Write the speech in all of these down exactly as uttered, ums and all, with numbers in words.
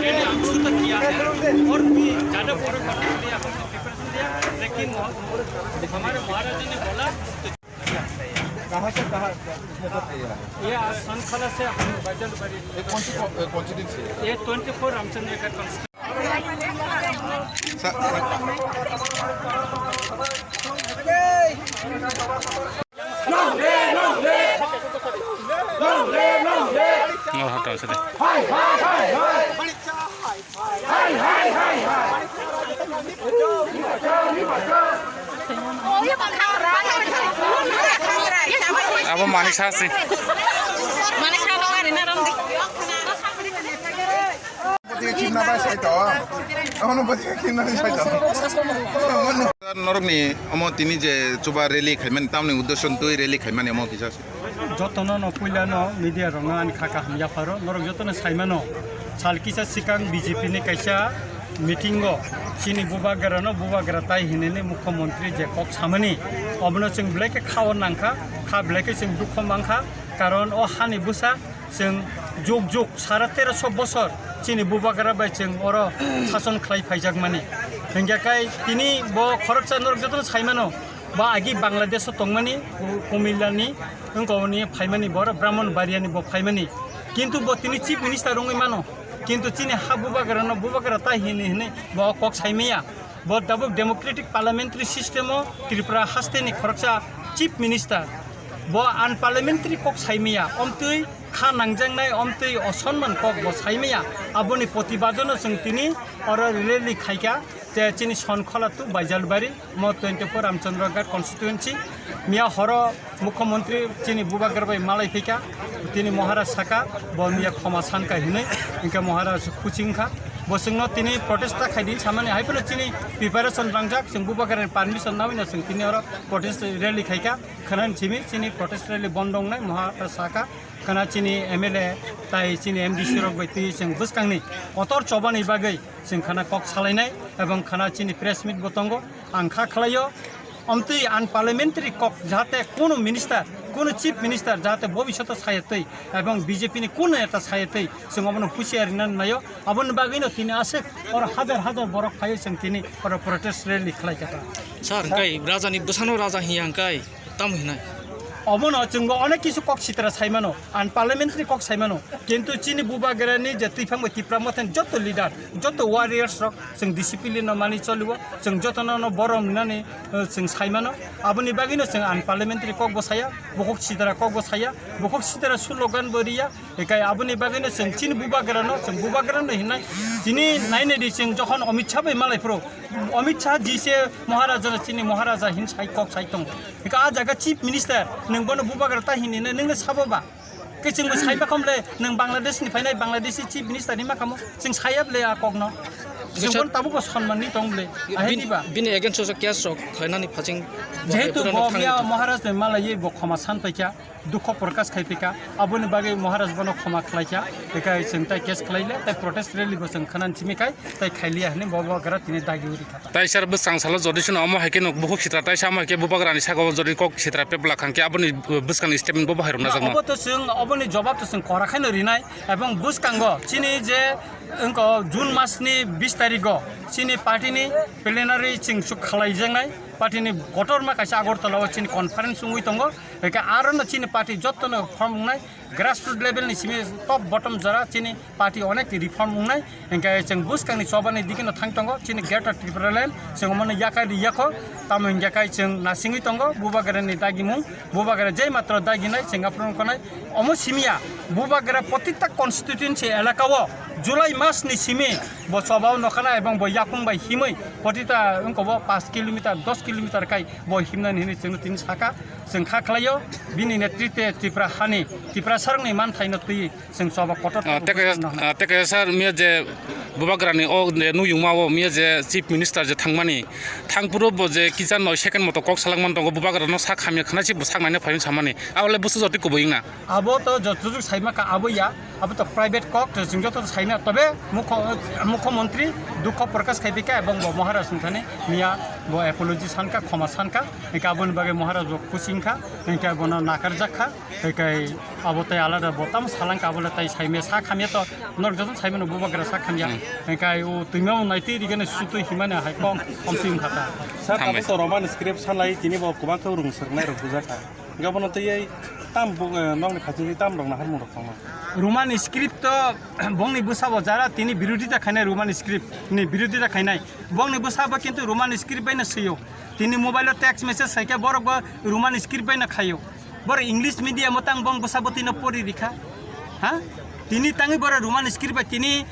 मैंने हम शुरू तक किया है और भी ज़्यादा प्रोडक्ट बनाने के लिए हम प्रिपरेशन लिया, लेकिन हमारे महाराज जी ने बोला तो कहाँ से कहाँ, कितने तक है ये? ये आज संखला से हम बैजलबाड़ी। ये कौन सी कौ-, कौन सी दिन से है? ये ट्वेंटी फोर रामचंद्र का concept. Ngal hata sede. Abo manik sasi. Manik sano ari na rom di. Bwtwi khimna bai sai to. Abono bwtwi khimna bai sai to. Norokni omo tini je chuba rally khaimani, tamni uddesho twi rally khaimani omo kisa se. Jotono no puila no media rok no ani kha kaham yapharo. Norok jotono saimano, sal kisa sikang B J P ni kaisa meeting o chini bubagra no bubagra tai hinini mukhyamantri je kok samani, obono chwng belai khe khao nangkha, kha belai khe chwng dukho mankha, karon o hani bwsa chwng juk juk sara teroso bosor chini bubagra bai chwng oro sason khlai phaijak mani. Hingkhe kai tini bo khoroksa norok jotono saimano, bo agi Bangladesh o tongmani, Ku-, Kumilla ni, wngkoni phaimani, bo oro Brahmanbaria ni bo phaimani. Kintu bo tini chief minister wngwi mano, kintu chini ha bubagra no bubagra tai hini hinwi bo kok saimaya. Bo tabuk democratic parliamentary system o Tripura haste ni khoroksa chief minister. Bo unparliamentary kok saimaya, omtwi kha nangjaknai, omtwi osonman kok bo saimaya. Aboni protibad no chwng tini oro rally khaikha, je chini Sonkhola to Baijalbari, mo twenty four Ramchandra Ghat constituency. Miya horo Mukhyamantri chini bubagra bai malai phaikha, tini Maharaj saka, bo miya khoma sankha hinwi, hingkhe Maharaj khuchingkha. Bo chwngno tini protest ta khaidi samani, hai phano chini preparation rangjak, chwng bubagrani permission nawi no chwng tini oro protest rally khaikha. Khwnani simi chini protest rally bondo wngnai, Maharaj saka, khwna chini M L A tai chini M D C rok bai twi chwng bwskangni kotor chobani bagwi chwng khwna kok salainai, ebong khwna chini press meet bo tongo. Ang kha khlaio, omtwi unparliamentary kok jahate kunu minister, kunu chief minister jahate bobishoto sayatwi, ebong B J P ni kunu neta sayatwi, chwng obono husiar rina naio. Aboni bagwino tini aswk oro hajar hajar borok phaio, chwng tini oro protest rally khlai kha ta. Sir, hwnkhe rajani bwsano raja hiya hwnkhe tamo hinai? Obono chwngbo onek kisu kok sitra saimano, unparliamentary kok saimano, kintu chini bubagrani je twiphang bai Tipra Mothani joto leader, joto warriors rok chwng discipline no mani cholio, chwng jotono no borom rinani, eh, chwng saimano. Aboni bagwino chwng unparliamentary kok bo saya, bukhuk sitra kok bo saya, bukhuk sitra slogan bo riya, hikai aboni bagwino chwng chini bubagrano, chwng bubagrano hinai, chini nainai di chwng jokhon Amit Shah bai malai phuru, Amit Shah ji se Maharaja no chini Maharaja hin sai kok sai tong. Hikai a jaga chief minister, nwng bono bubagra ta hini na, nwng le sabo ba? Khe chwng bo sai makham le, nwng Bangladesh ni phainai, Bangladeshi chief minister ni makhamo, chwng saya bole a kok no. Sir, chwng tabukbo sonmanwi tong bwle. Ahai bin-, diba? Bini against o case rok khlainani phajing jehetu bo miya Maharaj ni malaiwi bo khoma san paikha, dukho prokash khai paikha, aboni bagwi Maharaj bono khoma khlaikha, bekhai chwng tai case khlaile, tai protest rally bo chwng khwnani simi khai, tai khailiya hwnwi bo bubagra tini dagi uri kha. Tai sir, bwskang salo jodi sino omo hai khe no bukhuk sitra, tai sa omo hai khe bubagrani saka o jodi kok sitra pebla khang khe aboni bwskangni statement bo bahai rwna jakno. Obo to chwng, oboni jobab to chwng kora khaino rinai, ebong bwskango chini je wngkha June mas ni bis tarikgo chini party ni plenary chwng suk khalaijaknai, party ni kotorma kaisa Agartala o chini conference wngwi tongo, hwnkhe aro no chini party jotono form wngnai, grassroot level ni simi top bottom jora chini party onek reform wngnai, hwnkhe chwng bwskangni chobani digi no thang tongo, chini Greater Tipraland chwng omono yakai ri yakho, tamo hwnkhe kai chwng nasingwi tongo, bubagrani dagimung, bubagra jai matro daginai chwng aphuru wngkhanai, omo simiya, bubagra protita constituency elaka o July mas ni simi bo choba o nokhanai ebong bo yakung bai himwi protita wngkha bo paanch kilometer, dos kilometer kai bo himnani hinwi chwngno tini saka. Chwng kha khlaio, bini netritwe Tripura hani, Tripura sarokni manthaino twi chwng choba kotor. Ah, tei kaisa, ah, tei kaisa sir, miya je bubagrani o je nuyungma o miya je Chief Minister je thangmani, thangphuru bo je kisa noi second moto kok salangmani tongo, bubagrano sak hamya khwnaisi bo sak naina phaio samani, abole bwswk jotwi kubui wngna. Abo to jotojuk saima kha abo ya, abo to private kok, to chwng joto to saina, tobe mukho-, mukhyamantri dukho prokash khai bika ebong bo Maharaj wngthani miya bo apology sankha, khoma sankha, hwnkhe aboni bagwi Maharaj bo kuching kha, hwnkhe bono nakarjak kha, hwnkhe abo tei alada bo tamo salang kha, abole tei saimaya sak hamya to, norok joto saimano bubagra sak hamya, hmm, hwnkhe o twima naitwi rigene sutwi himani hai kok omtwi wngkha ta. Sir, hambai. Tabuk to Roman script sanlai tini bo kwbang khe rung swrwngnai rok bujak kha. Hwnkhe bono twiwi tam bo, eh, nokni phaisingwi tam rok naharmung rok tongma. Roman script to bongni bwsabo jara tini birodita khainai Roman script ni birodita khainai. Bongni bwsabo kintu Roman script bai no swio. Tini mobile o text message saikhe borok bo Roman script bai no khaio. Borok English medium o tang bong bwsabo tino pori rikha. Ha? Tini tangwi borok Roman script bai tini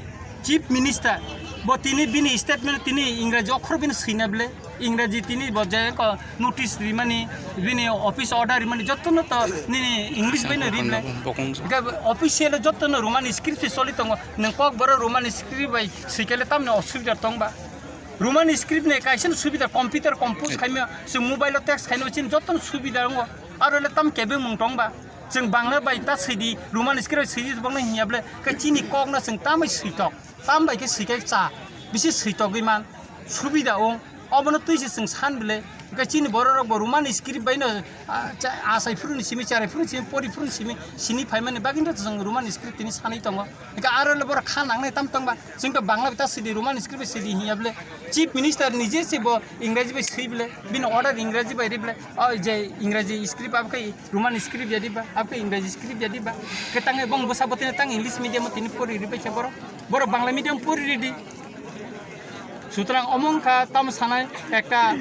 Chief Minister bo tini bini statement tini Ingraji okhor bini swina bwle. Ingraji tini bo je ko notice rimani, bini office order rimani, jotono to nini English bai no ri bwle. Bokong. Ga official jotono Roman script se choli tongo. Nwng kok borok Roman script bai swikele tamni osubida tong ba? Roman script ni kaisa subida, computer compose khaima, se mobile o text khaima, chini jotono subida wngo. Aro le tam kebengmung tong ba? Chwng Bangla bai ta swidi, Roman script bai swidi bokno hinya bwle, khe chini kok no chwng tamai switok. Tam bai khe swi khe cha, bisi switogwi man, subida wng, obono twi se chwng san bwle, hwnkhe chini borok rok bo Roman script bai no, ah, cha-, achai phuru ni simi, charai phuru ni simi, pori phuru ni simi, sini phai mani bagwi no chwng Roman script tini sanwi tongo, hwnkhe aro le borok kha nangnai tam tong ba, chwng to Bangla bai ta swidi, Roman script bai swidi hinya bwle, Chief Minister nije se bo Ingraji bai swi bwle, bini order Ingraji bai ri bwle, o je Ingraji script abo khe Roman script ya diba, abo khe English script ya diba. Khe tang bong bwsa bo tini tang English medium o tini pori ri bai khe borok. Borok Bangla medium pori ri di. Sutrang omo wngkha tamo sanai ekta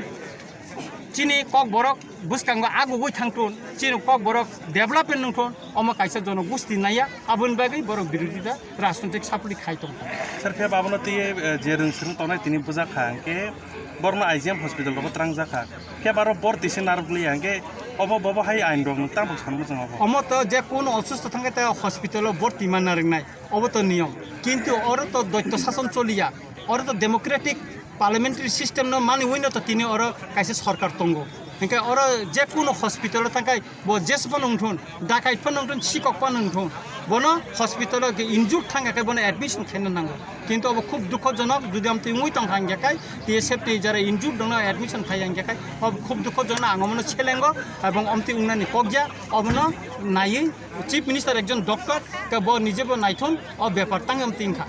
chini kok borok bwskango agugwi thangthun, chini kok borok development nungthun, omo kaisa jono gusti naiya, aboni bagwi borok birodita rajnitik support khai tong. Sir, phiya ba abono twi, eh, je rwng swrwng tongnai tini bwjak kha, hwnkhe borokno I G M hospital rogo twrang jak kha. Phiya ba aro bor twi se narwk liya, hwnkhe obo bobo hai ain rok nwng tamo sanmo chwng obo? Omo to je kuno osustho thangkhe te hospital o bor twi ma narwknai, obo to niyom. Kintu oro to doitto sason choliya, oro to democratic parliamentary system no manwi no to tini oro kaisa sorkar tongo. Hwnkhe oro je kuno hospital o thangkhe bo jes phano wngthun, dakai phano wngthun, sikok phano wngthun, bono hospital o injured thangkha khe bono admission khaina nango. Kintu obo khub dukhojonok, jodi amtwi wngwi tongkha hingkhe kai, T S F ni jara injured dongno admission khai hingkhe kai, obo khub dukhojonok, ang omono selengo, ebong amtwi wngnani kokya, obono naiwi Chief Minister ekjon doctor, khe bo nijebo naithun, o bepar tang amtwi wngkha.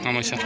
Hambai sir.